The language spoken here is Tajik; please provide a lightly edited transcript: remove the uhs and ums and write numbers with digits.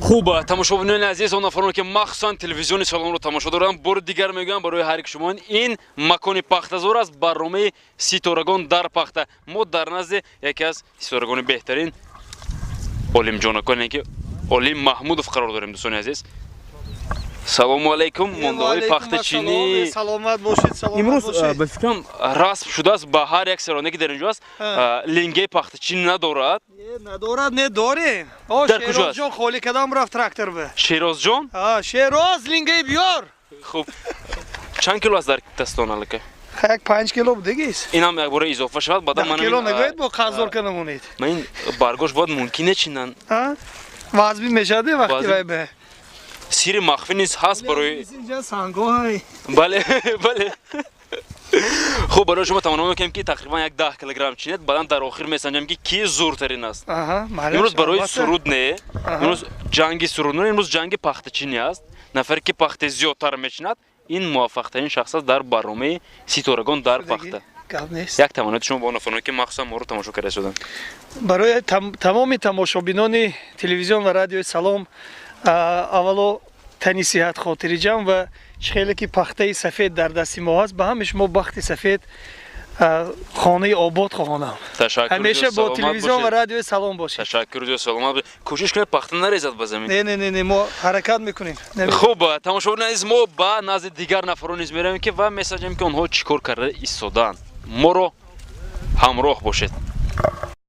Хуб, тамошобинони азиз, он нафароне, ки махсусан телевизиони Саломро тамошо доранд, бори дигар мегӯям барои ҳар яки шумо: ин макони пахтазор аст, барномаи «Ситорагон дар пахта». Мо дар назди яке аз ситорагони беҳтарин, Олимҷонакон, ки Олим Маҳмудов, қарор дорем. Дӯстони азиз, салому алайкум, мондаҳои пахтачинӣ. Саломат бошед, саломат. Имрӯз, ба фикрам, расм шудааст ба ҳар як сароне, ки дар инҷо аст, лингаи пахтачинӣ надорад. Надорад, не, дорем. Дар куҷо аст? Шерозҷон холӣ кадам рафт трактор ба. Шерозҷон. Шероз, лингаи биёр. Хуб, чанд кило аст дар дастон аллакай? Як 5 кило будагис. Инам якбора изофа шавад, баъдан. Кило нагӯед, бо қарздор ка намонед. Ман ин баргош бояд мумкин нечинан. Вазби мешади вақти вай бе. Сири махфӣ низ ҳаст барои сангоҳай. Бале. Хуб, барои шумо таманно мекунем, ки тақрибан як 10 килограмм чинед, баъдан дар охир месанҷам, ки ки зуртарин аст. Имрӯз барои суруд не, имрӯз ҷанги суруд не, имрӯз ҷанги пахтачинӣ аст. Нафаре, ки пахте зиёдтар мечинад, ин муваффақтарин шахс аст дар барномаи «Ситорагон дар пахта». Як таманноти шумо ба он нафароне, ки махсусан моро тамошо карда шуданд? Барои тамоми тамошобинони телевизион ва радиои Салом, аввало тани сиҳат, хотириҷамъ ва чӣ хеле ки пахтаи сафед дар дасти мо ҳаст, ба ҳами шумо бахти сафед, хонаи обод хоҳонам. Ҳамеша бо телевизион ва радиои Салом бошед. Ташаккур, саломат. Кӯшиш кунед, пахта нарезад ба замин. Не, не, не, не, мо ҳаракат мекунем. Хуб, тамошобинони азиз, мо ба назди дигар нафарон низ меравем, ки ва месанҷем, ки онҳо чӣ кор карда истодаанд. Моро ҳамроҳ бошед.